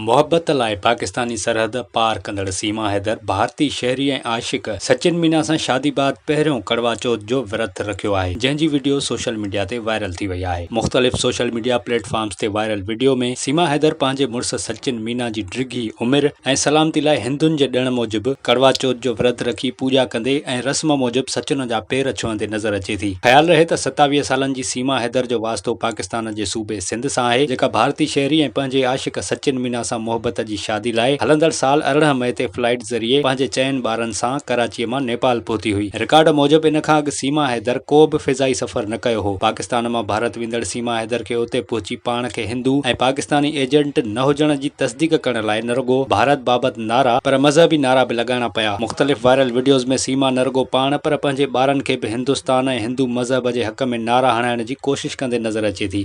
محبت لاء پاڪستاني سرحد پار ڪندڙ سيما حيدر ڀارتي شهري ۽ عاشق سچن مينا سان شادي بعد پهريون ڪڙوا چوٿ جو ورت رکيو آهي، جنهن جي وڊيو سوشل ميڊيا تي وائرل ٿي وئي آهي. مختلف سوشل ميڊيا پليٽ فارمز تي وائرل وڊيو ۾ سيما حيدر پنهنجي مڙس سچن مينا جي ڊگهي عمر ۽ سلامتي لاء هندن جي ڏڻ موجب ڪڙوا چوٿ جو ورت رکي پوڄا ڪندي ۽ رسم موجب سچن جا پير ڇهندي نظر اچي ٿي. خيال رهي ته 27 سالن جي سيما حيدر جو واسطو پاڪستان جي صوبي سنڌ سان آهي، جيڪا ڀارتي شهري ۽ پنهنجي عاشق سچن مينا سان محبت جي شادي لاء هلندڙ سال 18 مئي تي فلائيٽ ذريعي پنهنجي چئن ٻارن سان ڪراچيء مان نيپال پهتي هئي. رڪارڊ موجب ان کان اڳ سيما حيدر ڪو به فضائي سفر نه ڪيو هو. پاڪستان مان ڀارت ويندڙ سيما حيدر کي اتي پهچي پاڻ کي هندو ۽ پاڪستاني ايجنٽ نه هجڻ جي تصديق ڪرڻ لاء نه رڳو ڀارت بابت نعرا پر مذهبي نعرا به لڳائڻا پيا. مختلف وائرل وڊيوز ۾ سيما نه رڳو پاڻ پر پنهنجي ٻارن کي به هندستان ۽ هندو مذهب جي حق ۾ نعرا هڻائڻ جي ڪوشش ڪندي نظر اچي ٿي.